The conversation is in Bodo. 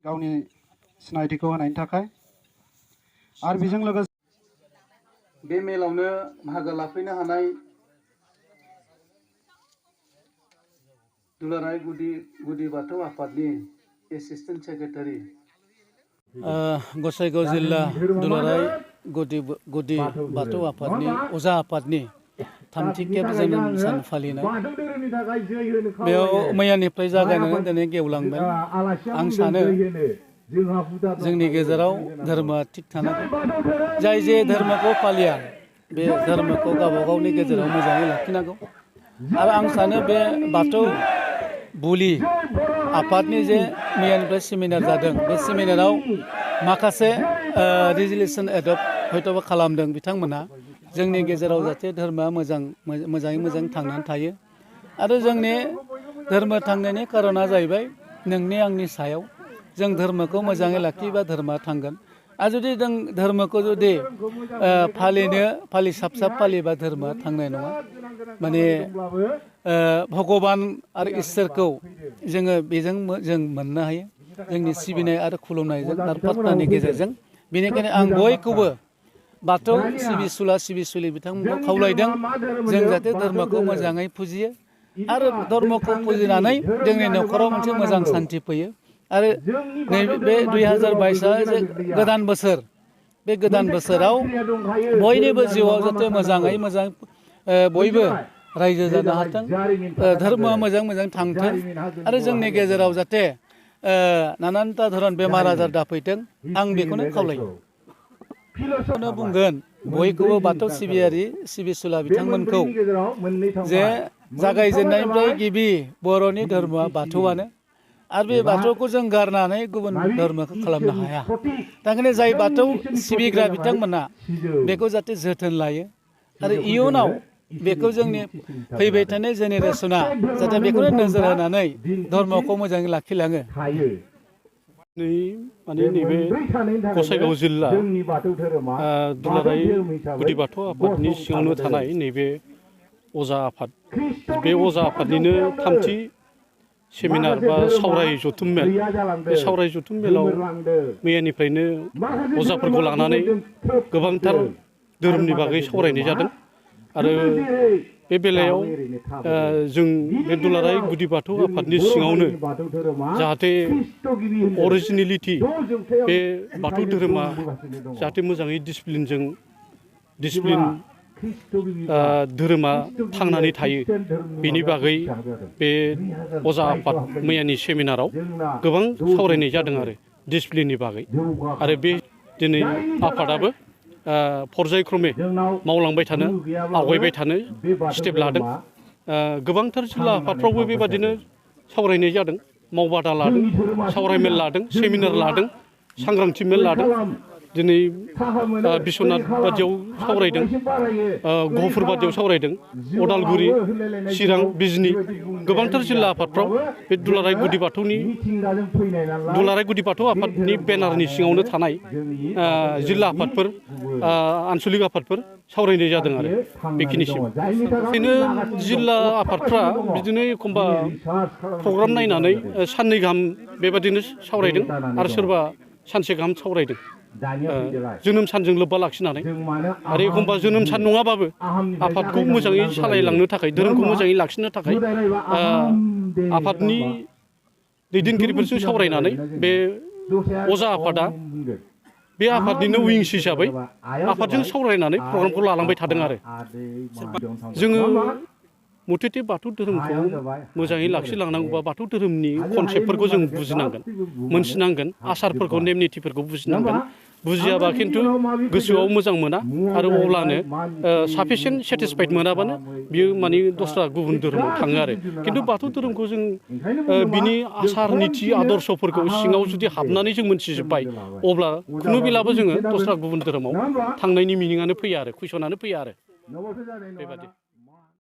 गावनि सिनायथिखौ होनायनि थाखाय आरो बेजों लोगोसे बे मेलावनो बाहागो लाफैनो हानाय दुलाराय गुदि बाथौ आफादनि एसिस्टेन्ट सेक्रेटारि गसाइगाव जिल्ला दुलाराय गुदि बाथौ आफादनि अजा आफादनि थामथि खेब जोनोम सान फालिनाय बेयाव मैयानिफ्राय जागायनानै दिनै गेवलांबाय। आं सानो जोंनि गेजेराव धोरोमा थिग थानांगौ। जाय जे धोरोमखौ फालिया बे धोरोमखौ गावबा गावनि गेजेराव मोजाङै लाखिनांगौ। आरो आं सानो बे बाथौ बुलि आफादनि जे मैयानिफ्राय सेमिनार जादों बे सेमिनाराव माखासे रेजुलेसन एडप्ट हयथ'बा खालामदों बिथांमोना जोंनि गेजेराव जाहाथे धोरोमा मोजाङै मोजां थांनानै थायो। आरो जोंनि धोरोम थांनायनि खारना जाहैबाय नोंनि आंनि सायाव जों धोरोमखौ मोजाङै लाखियोबा धोरोमा थांगोन। आरो जुदि जों धोरोमखौ जुदि साब फालियोबा धोरोमा थांनाय नङा। माने भगबान आरो इसोरखौ जोङो बेजों जों मोननो हायो जोंनि सिबिनाय आरो खुलुमनायजों आरो प्रार्थनानि गेजेरजों। बेनिखायनो आं बयखौबो बाथौ सिबिसुला बिथांमोनखौ खावलायदों जों जाहाथे धर्मखौ मोजाङै फुजियो आरो धर्मखौ फुजिनानै जोंनि न'खराव मोनसे मोजां सान्थि फैयो। आरो नैबे 2022 जे गोदान बोसोर बे गोदान बोसोराव बयनिबो जिउआव जाहाथे मोजाङै मोजां बयबो रायजो जानो हाथों, धर्मआ मोजां थांथों आरो जोंनि गेजेराव जाहाथे नानानथा धरन बेमार आजार दाफैथों आं बेखौनो खावलायो। बुंगोन बयखौबो बाथौ सिबियारि सिबिसुला बिथांमोनखौ जे जागायजेननायनिफ्राय गिबि बर'नि धर्मआ बाथौआनो। आरो बे बाथौखौ जों गारनानै गुबुन धर्मखौ खालामनो हाया। ओंखायनो जाय बाथौ सिबिग्रा बिथांमोना बेखौ जाहाथे जोथोन लायो आरो इयुनाव बेखौ जोंनि फैबाय थानाय जेनेरेसना जाहाथे बेखौनो नोजोर होनानै धर्मखौ मोजाङै लाखिलाङो। नैबे गसाइगाव जिल्ला दुलाराय गुदि बाथौ आफादनि सिङावनो थानाय नैबे अजा आफाद, बे अजा आफादनिनो थामथि सेमिनार बा सावराय जथुम मेल, बे सावराय जथुम मेलाव मैयानिफ्रायनो अजाफोरखौ लानानै गोबांथार धोरोमनि बागै सावरायनाय जादों। आरो बे बेलायाव जों बे दुलाराय गुदि बाथौ आफादनि सिङावनो जाहाथे अरिजिनेलिटि बे बाथौ धोरोमा जाहाथे मोजाङै डिसिप्लिन धोरोमा थांनानै थायो बेनि बागै बे अजा आफाद मैयानि सेमिनाराव गोबां सावरायनाय जादों आरो डिसिप्लिननि बागै। आरो बे दिनै आफादाबो पर्यायक्रमे मावलांबाय थानो आवगायबाय थानो स्टेप लादों। गोबांथार जिल्ला आफादफ्रावबो बेबादिनो सावरायनाय जादों, मावबादा लादों, सावरायमेल लादों, सेमिनार लादों, सांग्रांथि मेल लादों। दिनै बिश्वनाथ बादियाव सावरायदों, गहपुर बादियाव सावरायदों, अदालगुरि, चिरां, बिजनी गोबांथार जिल्ला आफादफ्राव बे दुलाराय गुदि बाथौ आफादनि बेनारनि सिङावनो थानाय जिल्ला आफादफोर, आन्सलिक आफादफोर सावरायनाय जादों आरो बेखिनिसिम। बेनो जिल्ला आफादफ्रा बिदिनो एखमबा प्रग्राम नायनानै साननै गाहाम बेबादिनो सावरायदों आरो सोरबा सानसे गाहाम सावरायदों जोनोम सानजों लोब्बा लाखिनानै। आरो एखमबा जोनोम सान नङाबाबो आफादखौ मोजाङै सालायलांनो थाखाय, धोरोमखौ मोजाङै लाखिनो थाखाय आफादनि दैदेनगिरिफोरजों सावरायनानै बे अजा आफादा बे आफादनिनो उइंस हिसाबै आफादजों सावरायनानै प्रग्रामखौ लालांबाय थादों। आरो जोङो मथथे बाथौ धोरोमखौ मोजाङै लाखिलांनांगौबा बाथौ धोरोमनि कनसेप्टफोरखौ जों बुजिनांगोन, मोनथिनांगोन, आसारफोरखौ नेम निथिफोरखौ बुजिनांगोन। बुजियाबा खिन्थु गोसोआव मोजां मोना आरो अब्लानो साफिसियेन्ट सेटिसफाइड मोनाबानो बियो माने दस्रा गुबुन धोरोमाव थाङो। आरो खिन्थु बाथौ धोरोमखौ जों बिनि आसार निथि आदर्शफोरखौ सिङाव जुदि हाबनानै जों मोनथिजोब्बाय अब्ला खुनु बेलाबो जोङो दस्रा गुबुन धोरोमाव थांनायनि मिनिङानो फैया आरो कुइसनानो फैया आरो बेबादि।